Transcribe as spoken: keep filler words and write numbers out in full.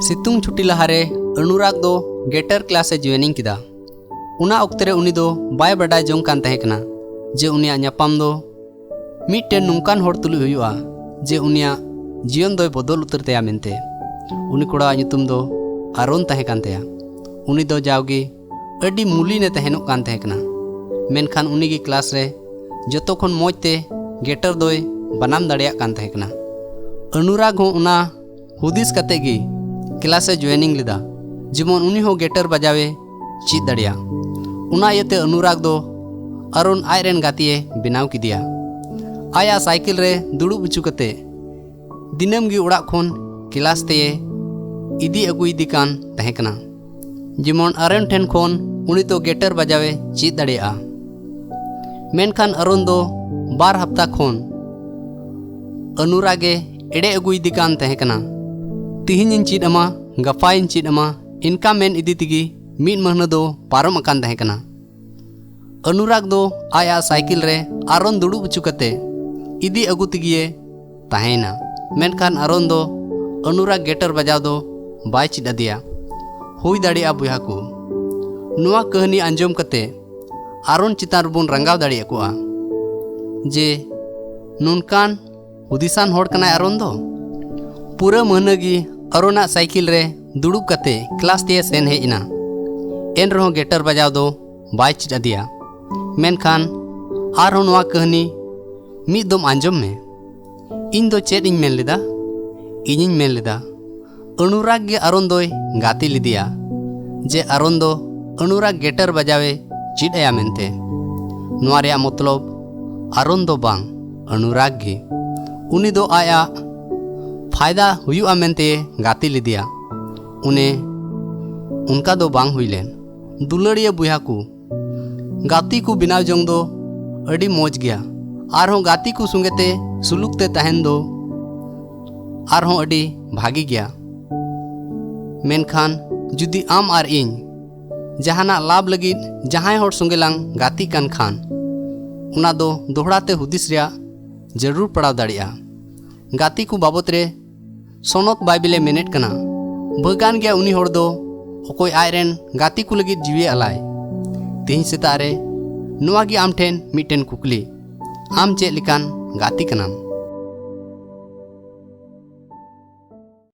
ᱥᱤᱛᱩᱝ ᱪᱷᱩᱴᱤ ᱞᱟᱦᱟᱨᱮ ᱚᱱᱩᱨᱟᱜᱽ ᱫᱚ ᱜᱮᱴᱟᱨ ᱠᱞᱟᱥ ᱮ ᱡᱚᱭᱮᱱᱤᱝ ᱠᱮᱫᱟ᱾ ᱚᱱᱟ ᱚᱠᱛᱮ ᱨᱮ ᱩᱱᱤ ᱫᱚ ᱵᱟᱭ ᱵᱟᱰᱟᱭ ᱡᱚᱝ ᱠᱟᱱ ᱛᱟᱦᱮᱸ ᱠᱟᱱᱟ ᱡᱮ ᱩᱱᱤᱭᱟᱜ ᱧᱟᱯᱟᱢ ᱫᱚ ᱢᱤᱫᱴᱮᱱ ᱱᱚᱝᱠᱟᱱ ᱦᱚᱲ ᱛᱩᱞᱩᱡ ᱦᱩᱭᱩᱜᱼᱟ ᱡᱮ ᱩᱱᱤᱭᱟᱜ ᱡᱤᱭᱚᱱ ᱫᱚᱭ ᱵᱚᱫᱚᱞ ᱩᱛᱟᱹᱨ ᱛᱟᱭᱟ ᱢᱮᱱᱛᱮ᱾ ᱩᱱᱤ ᱠᱚᱲᱟᱣᱟᱜ ᱧᱩᱛᱩᱢ ᱫᱚ ᱟᱨᱚᱱ ᱛᱟᱦᱮᱸ ᱠᱟᱱ ᱛᱟᱭᱟ᱾ ᱩᱱᱤ ᱫᱚ ᱡᱟᱣᱜᱮ ᱟᱹᱰᱤ ᱢᱩᱞᱤᱱ ᱮ ᱛᱟᱦᱮᱱᱚᱜ ᱠᱟᱱ ᱛᱟᱦᱮᱸ ᱠᱟᱱᱟ, ᱢᱮᱱᱠᱷᱟᱱ ᱩᱱᱤ ᱜᱮ ᱠᱞᱟᱥ ᱨᱮ ᱡᱚᱛᱚ ᱠᱷᱚᱱ ᱢᱚᱡᱽ ᱛᱮ ᱜᱮᱴᱟᱨ ᱫᱚᱭ ᱵᱟᱱᱟᱢ ᱫᱟᱲᱮᱭᱟᱜ ᱠᱟᱱ ᱛᱟᱦᱮᱸ ᱠᱟᱱᱟ᱾ ᱚᱱᱩᱨᱟᱜᱽ ᱦᱚᱸ ᱚᱱᱟ ᱦᱩᱫᱤᱥ ᱠᱟᱛᱮ ᱜᱮ ᱠᱞᱟᱥ ᱮ ᱡᱚᱭᱮᱱᱤᱝ ᱞᱮᱫᱟ, ᱡᱮᱢᱚᱱ ᱩᱱᱤ ᱦᱚᱸ ᱜᱮᱴᱟᱨ ᱵᱟᱡᱟᱣ ᱮ ᱪᱮᱫ ᱫᱟᱲᱮᱭᱟᱜ᱾ ᱚᱱᱟ ᱤᱭᱟᱹᱛᱮ ᱚᱱᱩᱨᱟᱜᱽ ᱫᱚ ᱟᱨᱚᱱ ᱟᱡ ᱨᱮᱱ ᱜᱟᱛᱮ ᱮ ᱵᱮᱱᱟᱣ ᱠᱮᱫᱮᱭᱟ᱾ ᱟᱭᱟᱜ ᱥᱟᱭᱠᱮᱞ ᱨᱮ ᱫᱩᱲᱩᱵ ᱦᱚᱪᱚ ᱠᱟᱛᱮ ᱫᱤᱱᱟᱹᱢ ᱜᱮ ᱚᱲᱟᱜ ᱠᱷᱚᱱ ᱠᱞᱟᱥ ᱛᱮᱭᱮ ᱤᱫᱤ ᱟᱹᱜᱩᱭᱮᱫᱮ ᱠᱟᱱ ᱛᱟᱦᱮᱸ ᱠᱟᱱᱟ᱾ ᱡᱮᱢᱚᱱ ᱟᱨᱚᱱ ᱴᱷᱮᱱ ᱠᱷᱚᱱ ᱩᱱᱤ ᱫᱚ ᱜᱮᱴᱟᱨ ᱵᱟᱡᱟᱣ ᱮ ᱪᱮᱫ ᱫᱟᱲᱮᱭᱟᱜᱼᱟ᱾ ᱢᱮᱱᱠᱷᱟᱱ ᱟᱨᱚᱱ ᱫᱚ ᱵᱟᱨ ᱦᱟᱯᱛᱟ ᱠᱷᱚᱱ ᱚᱱᱩᱨᱟᱜᱽ ᱮ ᱮᱲᱮ ᱟᱹᱜᱩᱭᱮᱫᱮ ᱠᱟᱱ ᱛᱟᱦᱮᱸ ᱠᱟᱱᱟ᱾ ᱛᱤᱦᱤᱧ ᱤᱧ ᱪᱮᱫ ᱟᱢᱟ, ᱜᱟᱯᱟᱧ ᱪᱮᱫ ᱟᱢᱟ, ᱤᱱᱠᱟ ᱢᱮᱱ ᱤᱫᱤ ᱛᱮᱜᱮ ᱢᱤᱫ ᱢᱟᱹᱦᱱᱟᱹ ᱫᱚ ᱯᱟᱨᱚᱢ ᱟᱠᱟᱱ ᱛᱟᱦᱮᱸ ᱠᱟᱱᱟ᱾ ᱚᱱᱩᱨᱟᱜᱽ ᱫᱚ ᱟᱡᱟᱜ ᱥᱟᱭᱠᱮᱞ ᱨᱮ ᱟᱨᱚᱱ ᱫᱩᱲᱩᱵ ᱦᱚᱪᱚ ᱠᱟᱛᱮ ᱤᱫᱤ ᱟᱹᱜᱩ ᱛᱮᱜᱮᱭᱮ ᱛᱟᱦᱮᱸᱭᱮᱱᱟ᱾ ᱢᱮᱱᱠᱷᱟᱱ ᱟᱨᱚᱱ ᱫᱚ ᱚᱱᱩᱨᱟᱜᱽ ᱜᱮᱴᱟᱨ ᱵᱟᱡᱟᱣ ᱫᱚ ᱵᱟᱭ ᱪᱮᱫ ᱟᱫᱮᱭᱟ᱾ ᱦᱩᱭ ᱫᱟᱲᱮᱭᱟᱜᱼᱟ ᱵᱚᱭᱦᱟ ᱠᱚ, ᱱᱚᱣᱟ ᱠᱟᱹᱦᱱᱤ ᱟᱸᱡᱚᱢ ᱠᱟᱛᱮ ᱟᱨᱚᱱ ᱪᱮᱛᱟᱱ ᱨᱮᱵᱚᱱ ᱨᱟᱸᱜᱟᱣ ᱫᱟᱲᱮᱭᱟᱜ ᱠᱚᱜᱼᱟ ᱡᱮ ᱱᱚᱝᱠᱟᱱ ᱦᱩᱫᱤᱥᱟᱱ ᱦᱚᱲ ᱠᱟᱱᱟᱭ ᱟᱨᱚᱱ ᱫᱚ᱾ ᱯᱩᱨᱟᱹ ᱢᱟᱹᱦᱱᱟᱹ ᱜᱮ ᱟᱨᱚᱱᱟᱜ ᱥᱟᱭᱠᱮᱞ ᱨᱮ ᱫᱩᱲᱩᱵ ᱠᱟᱛᱮ ᱠᱞᱟᱥ ᱛᱮᱭᱮ ᱥᱮᱱ ᱦᱮᱡ ᱮᱱᱟ᱾ ᱮᱱ ᱨᱮᱦᱚᱸ ᱜᱮᱴᱟᱨ ᱵᱟᱡᱟᱣ ᱫᱚ ᱵᱟᱭ ᱪᱮᱫ ᱟᱫᱮᱭᱟ᱾ ᱢᱮᱱᱠᱷᱟᱱ ᱟᱨᱦᱚᱸ ᱱᱚᱣᱟ ᱠᱟᱹᱦᱱᱤ ᱢᱤᱫ ᱫᱚᱢ ᱟᱸᱡᱚᱢ ᱢᱮ᱾ ᱤᱧ ᱫᱚ ᱪᱮᱫ ᱤᱧ ᱢᱮᱱ ᱞᱮᱫᱟ? ᱤᱧᱤᱧ ᱢᱮᱱ ᱞᱮᱫᱟ, ᱚᱱᱩᱨᱟᱜᱽ ᱜᱮ ᱟᱨᱚᱱ ᱫᱚᱭ ᱜᱟᱛᱮ ᱞᱮᱫᱮᱭᱟ, ᱡᱮ ᱟᱨᱚᱱ ᱫᱚ ᱚᱱᱩᱨᱟᱜᱽ ᱜᱮᱴᱟᱨ ᱵᱟᱡᱟᱣ ᱮ ᱪᱮᱫ ᱟᱭᱟ ᱢᱮᱱᱛᱮ᱾ ᱱᱚᱣᱟ ᱨᱮᱭᱟᱜ ᱢᱚᱛᱞᱚᱵ ᱟᱨᱚᱱ ᱫᱚ ᱵᱟᱝ, ᱚᱱᱩᱨᱟᱜᱽ ᱜᱮ᱾ ᱩᱱᱤ ᱫᱚ ᱟᱭᱟᱜ ᱯᱷᱟᱭᱫᱟ ᱦᱩᱭᱩᱜᱼᱟ ᱢᱮᱱᱛᱮ ᱜᱟᱛᱮ ᱞᱮᱫᱮᱭᱟ᱾ ᱩᱱᱮ ᱚᱱᱠᱟ ᱫᱚ ᱵᱟᱝ ᱦᱩᱭ ᱞᱮᱱ᱾ ᱫᱩᱞᱟᱹᱲᱤᱭᱟᱹ ᱵᱚᱭᱦᱟ ᱠᱚ, ᱜᱟᱛᱮ ᱠᱚ ᱵᱮᱱᱟᱣ ᱡᱚᱝ ᱫᱚ ᱟᱹᱰᱤ ᱢᱚᱡᱽ ᱜᱮᱭᱟ᱾ ᱟᱨᱦᱚᱸ ᱜᱟᱛᱮ ᱠᱚ ᱥᱚᱸᱜᱮ ᱛᱮ ᱥᱩᱞᱩᱠ ᱛᱮ ᱛᱟᱦᱮᱱ ᱫᱚ ᱟᱨᱦᱚᱸ ᱟᱹᱰᱤ ᱵᱷᱟᱜᱮ ᱜᱮᱭᱟ᱾ ᱢᱮᱱᱠᱷᱟᱱ ᱡᱩᱫᱤ ᱟᱢ ᱟᱨ ᱤᱧ ᱡᱟᱦᱟᱱᱟᱜ ᱞᱟᱵᱷ ᱞᱟᱹᱜᱤᱫ ᱡᱟᱦᱟᱸᱭ ᱦᱚᱲ ᱥᱚᱸᱜᱮ ᱞᱟᱝ ᱜᱟᱛᱮᱜ ᱠᱟᱱ ᱠᱷᱟᱱ, ᱚᱱᱟ ᱫᱚ ᱫᱚᱦᱲᱟ ᱛᱮ ᱦᱩᱫᱤᱥ ᱨᱮᱭᱟᱜ ᱡᱟᱹᱨᱩᱲ ᱯᱟᱲᱟᱣ ᱫᱟᱲᱮᱭᱟᱜᱼᱟ᱾ ᱜᱟᱛᱮ ᱠᱚ ᱵᱟᱵᱚᱛ ᱨᱮ ᱥᱚᱱᱚᱛ ᱵᱟᱭᱵᱮᱞᱮ ᱢᱮᱱᱮᱫ ᱠᱟᱱᱟ, ᱵᱷᱟᱹᱜᱟᱱ ᱜᱮᱭᱟ ᱩᱱᱤ ᱦᱚᱲ ᱫᱚ, ᱚᱠᱚᱭ ᱟᱡᱨᱮᱱ ᱜᱟᱛᱮ ᱠᱚ ᱞᱟᱹᱜᱤᱫ ᱡᱤᱣᱤᱭ ᱟᱞᱟᱭ᱾ ᱛᱮᱦᱮᱧ ᱥᱮᱛᱟᱜ ᱨᱮ ᱱᱚᱣᱟ ᱜᱮ ᱟᱢ ᱴᱷᱮᱱ ᱢᱤᱫᱴᱮᱱ ᱠᱩᱠᱞᱤ, ᱟᱢ ᱪᱮᱫ ᱞᱮᱠᱟᱱ ᱜᱟᱛᱮ ᱠᱟᱱᱟᱢ?